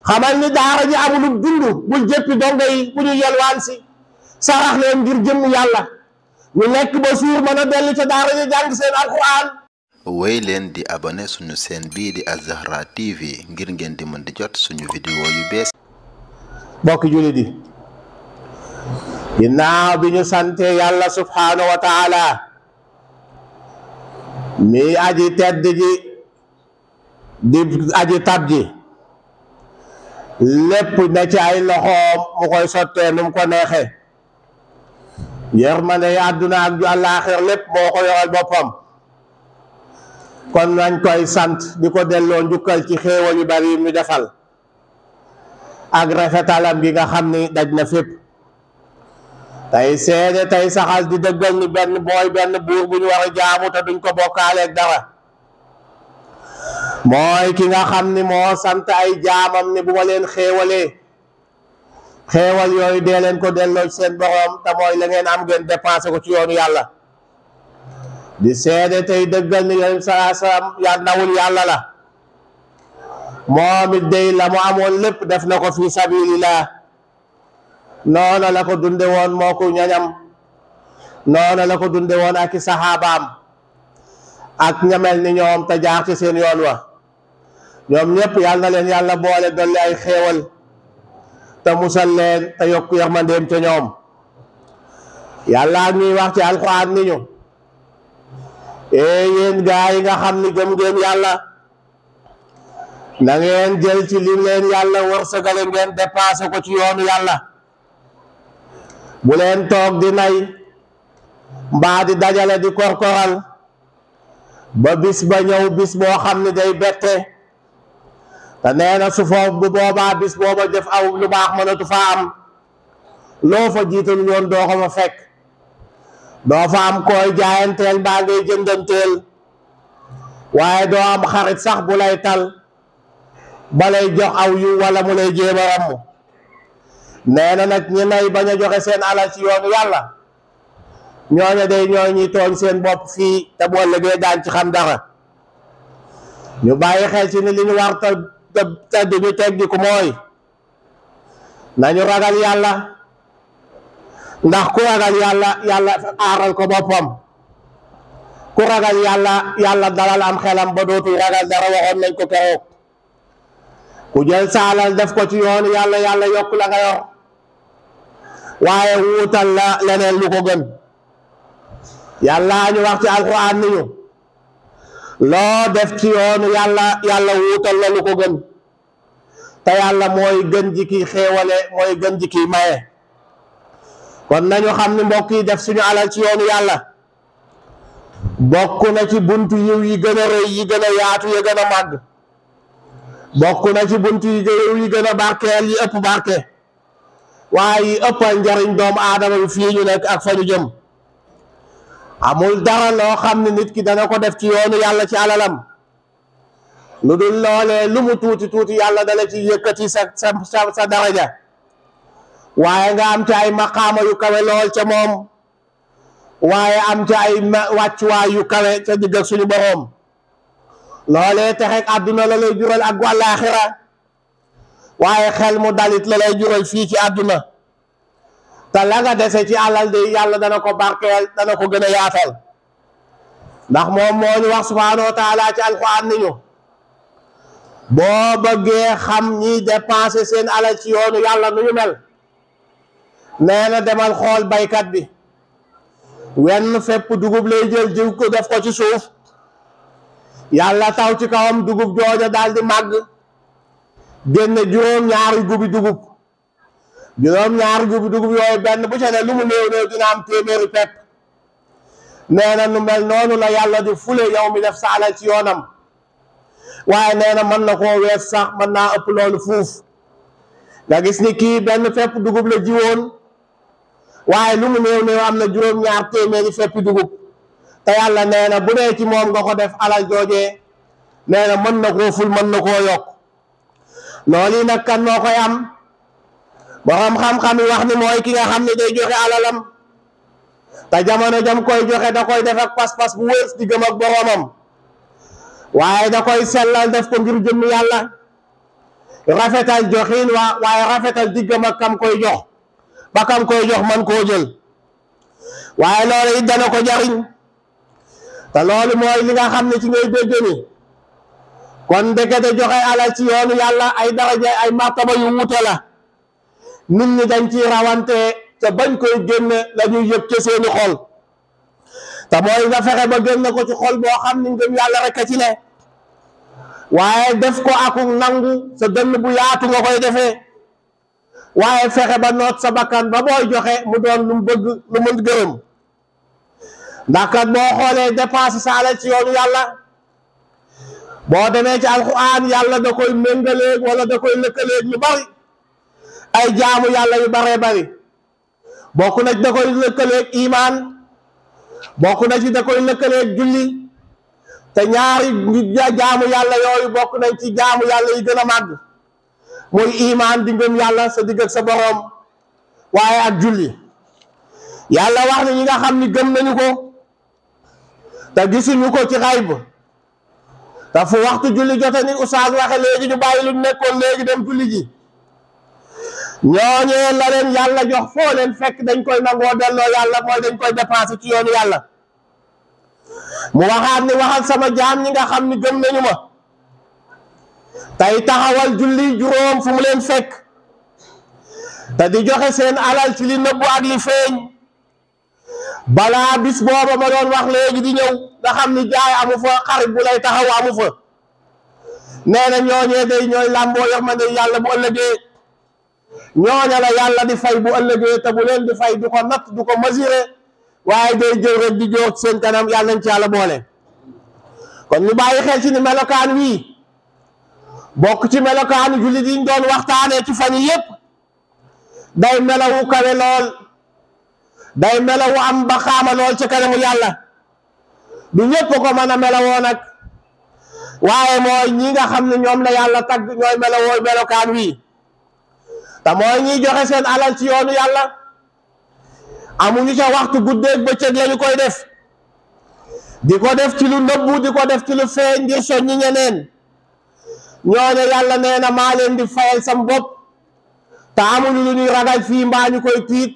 xamal ni daara ji amulub dund bul jëppi dongo yi bu ñu yelwaan si sarax leen ngir jëm yàlla ñu lekk ba suur mën a dellu ca daara ji jàng seen alquran. wéy leen di abonné suñu chaîne bii di Al-Zahra TV ngir ngeen di mën di jot suñu vidéo yu bees. bokki jullit yi ginnaaw bi ñu sante yàlla subhaanahu wa taala mi aji tedd ji di aji tab ji lépp na ci ay loxoom mu koy sottee nu mu ko neexe yërmande yi àdduna ak ju àllaaxir lépp moo ko yoral boppam kon nañ koy sant di ko delloo njukkal ci xéewal yu bari mu defal ak rafetalam gi nga xam ni daj na fépp tey seede tey saxal di dëggal ni benn buur bu ñu war a jaamu te duñ ko bokkaaleeg dara mooy ki nga xam ni moo sant ay jaamam ni bu ma leen xéewalee xéewal yooyu dee leen ko delloo ci seen borom te mooy la ngeen am ngeen dépensé ko ci yoonu yàlla di seede tey dëggal ni yonent sallallahu alayhi wasallam ya ndawul yàlla la moom it day la mu amoon lépp def na ko fi sabilillah noona la ko dunde woon moo ko ñañam noona la ko dunde woon ak i saxaabaam ak ñamel ni ñoom te jaar ci seen yoon wa ñoom ñëpp yal na leen yàlla boole dolli ay xéewal te musal leen te yokk yërmandeem ca ñoom yàlla ak ñuy wax ci alxuraan ni ñu yéen gaa yi nga xam ni gëm ngeen yàlla na ngeen jël ci li leen yàlla wërsëgale ngeen dépensé ko ci yoonu yàlla bu leen toog di nay mbaa di dajale di korkoral ba bis ba ñëw bis boo xam ni day bette te nee na su foofu bu boobaa bis booba def aw lu baax mënatu fa am loo fa jiital yoon doo ko fa fekk doo fa am koy jaayanteel mbaa ngay jëndanteel waaye doo am xarit sax bu lay tal ba lay jox aw yu wala mu lay jéem a ramm nee na nag ñi nay bañ a joxe seen alal ci yoonu yàlla ñooñu day ñoo ñuy tooñ seen bopp fii te boo liggéey daan ci xam dara ñu bàyyi xel ci ni li ñu war te duñu teggi ku mooy nañu ragal yàlla ndax ku ragal yàlla yàlla aaral ko boppam ku ragal yàlla yàlla dalal am xelam ba dootul ragal dara waxoon nañ ko keroog ku jël saalal def ko ci yoonu yàlla yàlla yokk la nga yor waaye wuutal la leneen lu ko gën yàlla ñu wax ci alxuraan ni ñu loo def ci yoonu yàlla yàlla wuutal la lu ko gën te yàlla mooy gën ji kiy xéewale mooy gën ji kiy maye kon nañu xam ni mbokk yi def suñu alal ci yoonu yàlla bokk na ci buntu yiw yi gën a rëy yi gën a yaatu yi gën a màgg bokk na ci buntu yi gën a barkeel yi ëpp barke waaye yi ëppal njariñ doomu aadama bi fii ñu nekk ak fa ñu jëm amul dara loo xam ne nit ki dana ko def ci yoonu yàlla ci alalam lu dul loolee lu mu tuuti tuuti yàlla dala ci yëkkati sa daraja waaye nga am ci ay maqaama yu kawe lool ca moom waaye am ci ay wàccuwaay yu kawe ca digg ak suñu boroom loolee texek àdduna la lay jural ak wàllaaxira waaye xel mu dalit la lay jural fii ci àdduna te la nga dese ci alal de yàlla dana ko barkeel dana ko gën a yaatal ndax moom moo ñu wax subhaanahu wa taala ci alxuraan ni ñu boo bëggee xam ñiy dépenser seen alal ci yoonu yàlla nu ñu mel nee na demal xool baykat bi wenn fépp dugub lay jël jiw ko def ko ci suuf yàlla taw ci kawam dugub jooja daal di màgg génne juróom-ñaari gubi dugub juróom-ñaari gubi dugub yooyu benn bu ca ne lu mu néew néew dina am téeméeri pepp nee na nu mel noonu la yàlla di fule yow mi def sa alal ci yoonam waaye nee na mën na koo wees sax mën naa ëpp loolu fuuf nga gis ni kii benn fépp dugub la jiwoon waaye lu mu néew néew am na juróom-ñaar téeméeri feppi dugub te yàlla nee na bu dee ci moom nga ko def alal joojee nee na mën na koo ful mën na koo yokk loolu nag kan moo koy am borom xam-xam yi wax ni mooy ki nga xam ne day joxe alalam te jamono jam koy joxe da koy def ak pas-pas bu wér di gëm ak boromam waaye da koy sellal def ko ngir jëmm yàlla rafetal joxin waaye rafetal diggam ak kam koy jox ba kam koy jox man koo jël waaye loolu it dana ko jariñ te loolu mooy li nga xam ne ci ngay dégg ni kon ndekete joxe alal ci yoonu yàlla ay daraja ay martaba yu wuute la nit ñi dañ ci rawante te bañ koy génne la ñuy yëg ca seeni xol te mooy nga fexe ba génne ko ci xol boo xam ni ngëm yàlla rek a ci ne waaye def ko aku nangu sa dënn bu yaatu nga koy defee waaye fexe ba noot sa bakkan ba booy joxe mu doon lu mu bëgg lu mu gërëm ndax kat boo xoolee dépense sa alal ci yoonu yàlla boo demee ci alxuraan yàlla da koy méngaleeg wala da koy lëkkaleeg lu bari ay jaamu yàlla yu baree bari bokk na ci da koy lëkkaleeg imaan bokk na ci da koy lëkkaleeg julli te ñaari jaamu yàlla yooyu bokk nañ ci jaamu yàlla yi gën a màgg muy imaan di ngëm yàlla sa digg ak sa boroom waaye ak julli yàlla wax ne ñi nga xam ni gëm nañu ko te gisuñu ko ci xayb te fu waxtu julli jote ni oustaz waxe léegi ñu bàyyi lu nekkoon léegi dem julli ji ñooñee la leen yàlla jox foo leen fekk dañ koy nangoo delloo yàlla mooy dañ koy dépensé ci yoonu yàlla mu waxaat ni waxal sama jaam ñi nga xam ni gëm nañu ma tey taxawal julli juróom fu mu leen fekk te di joxe seen alal ci li nëbbu ak li feeñ balaa bis booba ma doon wax léegi di ñëw nga xam ni jaay amu fa xarit bu lay taxaw amu fa nee na ñooñee day ñooy làmboo yërmande yàlla bu ëllëgee ñooña la yàlla di fay bu ëllëgee te bu leen di fay du ko natt du ko mesurer waaye day jël rek di jox seen kanam yàlla nañ ci yàlla boole kon ñu bàyyi xel ci ni melokaan wii bokk ci melokaanu jullit yi ñu doon waxtaanee ci fan yi yépp day melawu kawe lool day melawu am ba xaama lool ci kanamu yàlla du ñépp ko mën a melawoo nag waaye mooy ñi nga xam ne ñoom la yàlla tagg ñooy melawoo melokaan wii te mooy ñiy joxe seen alal ci yoonu yàlla amuñu ca waxtu guddeeg bëccëg lañu koy def di ko def ci lu nëbbu di ko def ci lu feeñ ngir soññi ñeneen ñooñu yàlla nee na maa leen di fayal sam bopp te amuñu lu ñuy ragal fii mbaa ñu koy tiit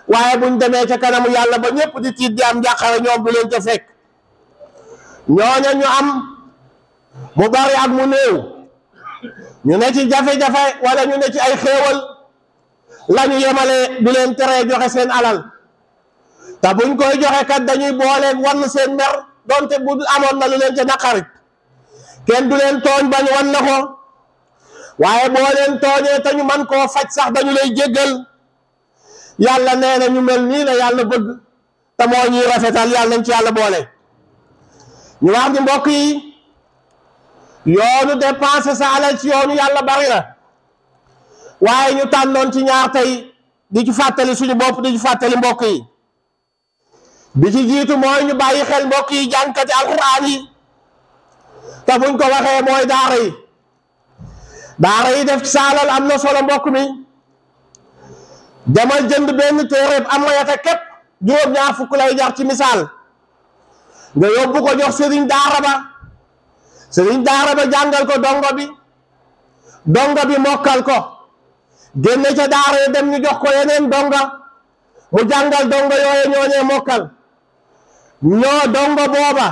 waaye buñ demee ca kanamu yàlla ba ñépp di tiit di am njàqare ñoom du leen ca fekk ñooñu ñu am mu bari ak mu néew ñu ne ci jafe-jafe wala ñu ne ci ay xéewal lañu yemale du leen teree joxe seen alal te buñ koy joxe kat dañuy booleeg wann seen mer donte bu amoon na lu leen ca naqarit kenn du leen tooñ bañ wan na ko waaye boo leen tooñee te ñu man koo faj sax dañu lay jéggal yàlla nee na ñu mel nii la yàlla bëgg te moo ñuy rafetal yàlla nañ ci yàlla boole ñu wax ni mbokk yi yoonu dépenser sa alal ci yoonu yàlla bari na waaye ñu tànnoon ci ñaar tey di ci fàttali suñu bopp di ci fàttali mbokk yi bi ci jiitu mooy ñu bàyyi xel mbokk yi jànkati alxuraan yi te buñ ko waxee mooy daara yi def ci sa alal am na solo mbokk mi demal jënd benn téeréb am yata képp juróom-ñaar fukk lay jar ci misaal nga yóbbu ko jox sëriñ daara ba jàngal ko dongo bi mokkal ko génne ca daara yi dem ñu jox ko yeneen donga mu jàngal dongo yooye ñooñee mokkal ñoo dongo booba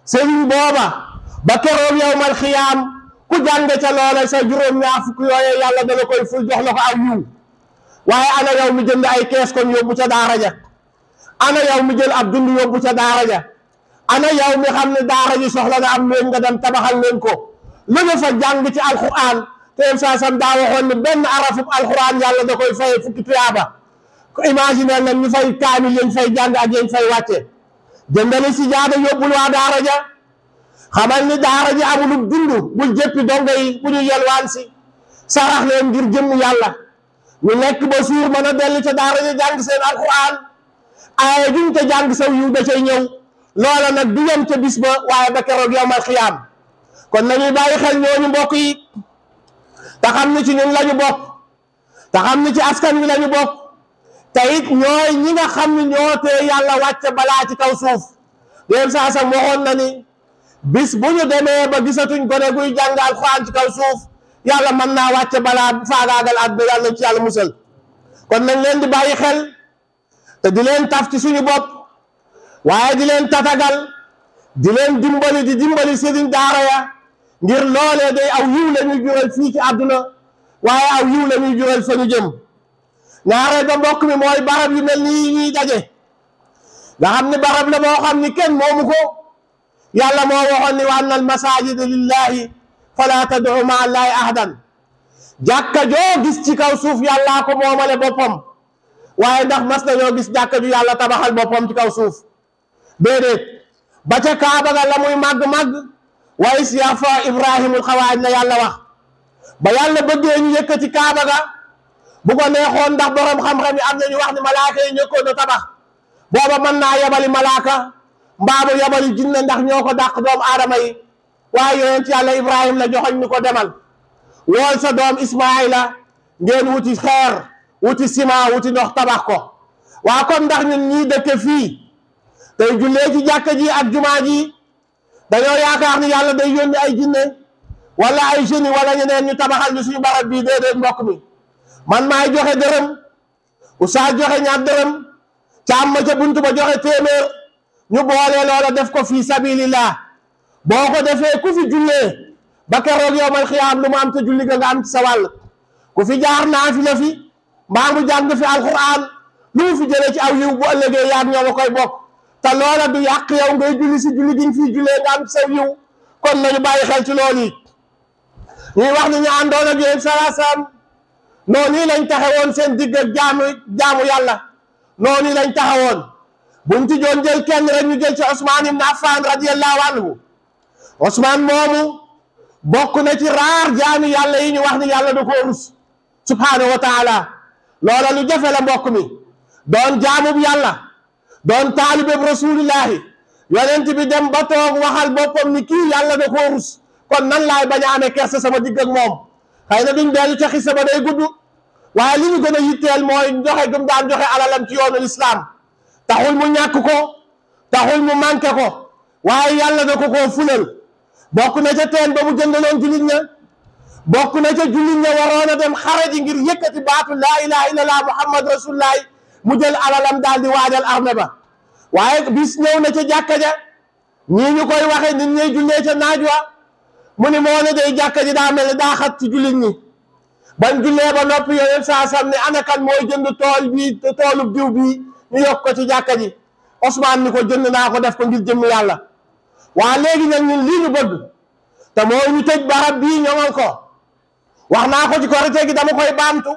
sëriñ booba ba keroog yawmal xiyaam ku jàng ca loola sa juróom-ñaar fukk yooye yàlla dana koy ful jox la ko aw yiw waaye ana yow mi jënd ay kees kon yóbbu ca daara ja ana yow mi jël ab dund yóbbu ca daara ja ana yow mi xam ne daara ji soxla na am leen nga dem tabaxal leen ko lu nga fa jàng ci alquran te saa sam daa waxoon ne benn arafub alquran yàlla da koy fay fukki tuyaaba ko imaginer nag ñu fay kaamil yañ fay jàng ak yañ fay wàcce jëndali si jaada yóbbul waa daara ja xamal ni daara ji amul dund bul jëppi dongo yi bu ñu yelwaan si sarax leen ngir jëmm yàlla ñu lekk ba suur mën a dellu ca daara ja jàng seen alquran aaya juñ ca jàng saw yiw da cay ñëw loola nag du yem ca bis ba waaye ba keroog yawmal xiyaam kon nañuy bàyyi xel ñooñu mbokk yi te xam ni ci ñun lañu bokk te xam ni ci askan wi lañu bokk te it ñooy ñi nga xam ni ñoo tee yàlla wàcce balaa ci kaw suuf yéen saa sam waxoon na ni bis bu ñu demee ba gisatuñ gone guy jàng alxuraan ci kaw suuf yàlla mën naa wàcce balaa faagaagal àdduna yàlla ci yàlla musal. kon nañ leen di bàyyi xel te di leen taf ci suñu bopp waaye di leen tatagal di leen dimbali sëriñ daara ya ngir loolee day aw yiw la ñuy jural fii ci àdduna waaye aw yiw la ñuy jural fa ñu jëm. ñaareel ba mbokk mi mooy barab yu mel nii ñuy daje nga xam ni barab la boo xam ni kenn moomu ko yàlla moo waxoon ni wa anna al masajida lillahi fala tad'u ma'a allahi ahadan. jàkka joo gis ci kaw suuf yàllaa ko moomale boppam waaye ndax mas nañoo gis jàkka ju yàlla tabaxal boppam ci kaw suuf déedéet. ba ca kaaba ga la muy màgg-màgg wa is yarfa ibrahimul xawaaj la yàlla wax ba yàlla bëggee ñu yëkkati kaaba ga bu ko neexoon ndax borom xam-xam yi am nañu wax ni malaaka yi ñëkkoon a tabax booba mën naa yabali malaaka mbaamu yabali jinne ndax ñoo ko dàq doomu aadama yi waaye yonent yàlla ibrahim la joxoñ ni ko demal wool sa doom ismaila ngeen wuti xeer wuti ciment wuti ndox tabax ko. waa kon ndax ñun ñii dëkke fii tey jullee ci jàkka ji ak jumaa ji dañoo yaakaar ni yàlla day yónni ay jinne wala ay génie wala ñeneen ñu tabaxal ñu suñu barab bii déedéet mbokk mi. man maay joxe dërëm oustaz joxe ñaar dërëm caam ma ca buntu ba joxe téeméer ñu boole loola def ko fii sabilillah boo ko defee ku fi jullee ba keroog yowmal xiyaam lu mu am te julli nga am ci sa wàll ku fi jaar naafila fi mbaa mu jàng fi alquran lu mu fi jëlee ci aw yiw bu ëllëgee yaag ñoo ma koy bokk te loola du yàq yow ngay julli si julli giñ fii jullee nga am ci sa yiw. kon nañu bàyyi xel ci loolu yi ñuy wax ni ñu àndoon ak yéen salaasam noonu lañ taxawoon seen digg ak jaamu yàlla noonu lañ taxawoon buñ ci doon jël kenn rek ñu jël ci Ousmane ibn Affan radiyallahu anhu. Ousmane moomu bokk na ci raar jaami yàlla yi ñu wax ni yàlla da koo rus subhanahu wa taala. loola lu jafe la mbokk mi doon jaamub yàlla doon taalibeb rasulillahi yonent bi dem ba toog waxal boppam ni kii yàlla da koo rus kon nan laay bañ a amee kersa sama digg ak moom. xëy na duñ dellu ca xisa ba day gudd waaye li ñu gën a yitteel mooy joxe gum daan joxe alalam ci yoonu lislaam taxul mu ñàkk ko taxul mu manqué ko waaye yàlla da ko koo fulal. bokk na ca teen ba mu jëndaloon jullit ña bokk na ca jullit ña waroon a dem xare ji ngir yëkkati baatu laa ilaha illallah muhammad rasulullah mu jël alalam daal di waajal armée ba waaye bis ñëw na ca jàkka ja ñii ñu koy waxe nit ñay jullee ca naaj wa mu ni moo ne day jàkka ji daa mel ne daa xat ci jullit ñi bañ jullee ba noppi yoneen saa sam ne ana kan mooy jënd tool bii toolub diw bii ñu yokk ko ci jàkka ji. Ousmane ni ko jënd naa ko def ko ngir jëmm yàlla. waa léegi nag ñun lii ñu bëgg te mooy ñu tëj barab bii ñoŋal ko wax naa ko ci korite gi dama koy baamtu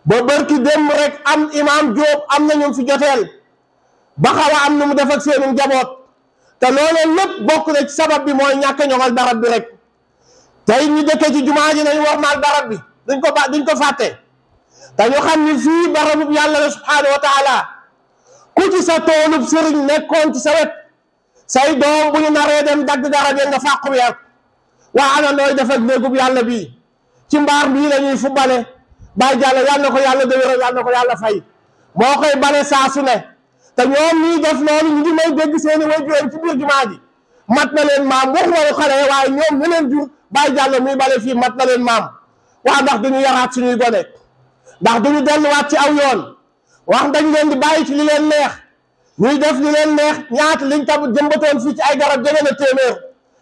ba bërki dem rek am imam Jóob am na ñu fi joteel ba xaw a am nu mu def ak seenu njaboot te loolee lépp bokk na ci sabab bi mooy ñàkk a ñoŋal barab bi rek. tey ñu dëkkee ci jumaa ji nañu wax maal barab bi duñ ko fàtte te ñu xam ni fii barabub yàlla la subhanahu wa taala ku ci sa toolub sëriñ nekkoon ci sa wet say doom bu ñu naree dem dagg garab yi nga fàqu yeeg waa ana nooy def ak néegub yàlla bii ci mbaar bii la ñuy fu bale bàyyi jàll yàlla na ko yàlla dëwéral yàlla na ko yàlla fay moo koy bale saa su ne te ñoom ñuy def loolu ñu ngi may dégg seeni waajuram ci biir jumaa ji mat na leen maam waxuma yu xale waaye ñoom ñu leen jur bàyyi jàll muy bale fii mat na leen maam. waa ndax duñu yaraat suñuy gone ndax duñu delluwaat ci aw yoon wax dañ leen di bàyyi ci li leen neex ñuy def li leen neex ñaata liñ tab jëmbatoon fii ci ay garab jege na téeméer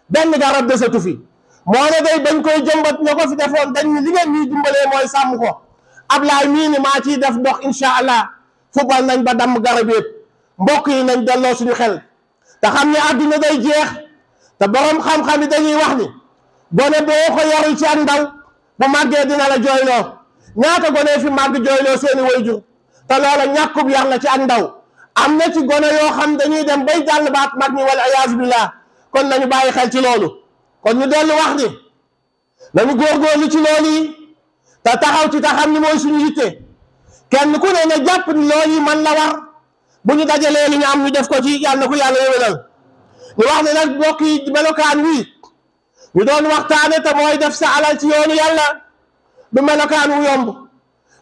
benn garab desatu fi moo ne day bañ koy jëmbat ña ko fi defoon dañ ni li ngeen ñuy dimbalee mooy sàmm ko Ablaay mii ni maa ciy def ndox incha allah fubal nañ ba damm garab yëpp mbokk yi nañ delloo suñu xel te xam ne àdduna day jeex te borom xam-xam yi dañuy wax ni gone boo ko yarul ci ak ndaw bu màggee dina la jooyloo ñaata gone fi màgg jooyloo seeni wayjur te loola ñàkkub yar la ci ak ndaw am na ci gone yoo xam dañuy dem bay jàll baat mag ñi wal iyaazu billah kon nañu bàyyi xel ci loolu kon ñu dellu wax ni nañu góorgóorlu ci loolu yi te taxaw ci te xam ni mooy suñu yitte kenn ku ne na jàpp ni loolu yi man la war bu ñu dajalee li ñu am ñu def ko ci yàlla na ko yàlla yéwénal ñu wax ne nag mbokk yi melokaan wi ñu doon waxtaane te mooy def sa alal ci yoonu yàlla du melokaan wu yomb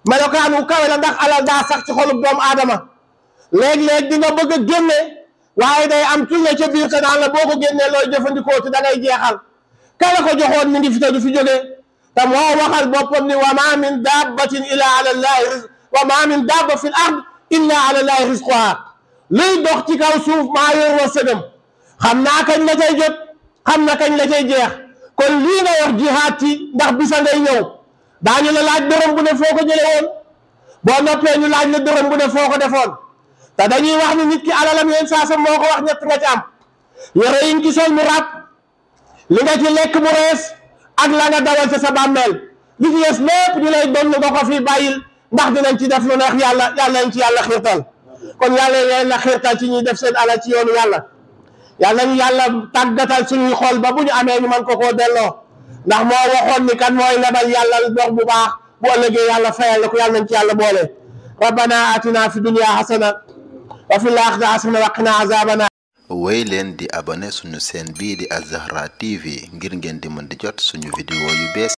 melokaan wu kawe la ndax alal daa sax ci xolub doomu aadama léeg-léeg di nga bëgg a génne waaye day am tuñ la ca biir te daan la boo ko génnee looy jëfandikoo te da ngay jeexal kala ko joxoon mi ngi fi te du fi jóge te moo waxal boppam ni wa ma min dabbatin illa ala llahi wa ma min dabba fi l ard illa ala llahi rizquha luy dox ci kaw suuf maa yor wërsëgam xam naa kañ la cay jot xam na kañ la cay jeex kon lii nga wax jihaad ci ndax bisa ngay ñëw daañu la laaj dërëm bu ne foo ko jële woon boo noppee ñu laaj la dërëm bu ne foo ko defoon te dañuy wax ni nit ki alalam yéen saasam moo ko wax ñett nga ci am yére yi nga ci sol mu ràpp li nga ci lekk mu rees ak la nga dawal sa bàmmeel li ci des lépp ñu lay doon nga ko fii bàyyil ndax dinañ ci def lu neex yàlla nañ ci yàlla xiirtal kon yàlla la xiirtal ci ñuy def seen alal ci yoonu yàlla ñu yàlla tàggatal suñuy xol ba bu ñu amee ñu mën ko koo delloo ndax moo waxoon ni kan mooy lebal yàlla dox bu baax bu ëllëgee yàlla fayal la ko yàlla nañ ci yàlla boole rabbana atina fi dunya hasana wa fil akhirati hasana wa qina azabana wéy leen di abonné suñu chaîne bii di Az-Zahra TV ngir ngeen di mën di jot suñu vidéo yu bees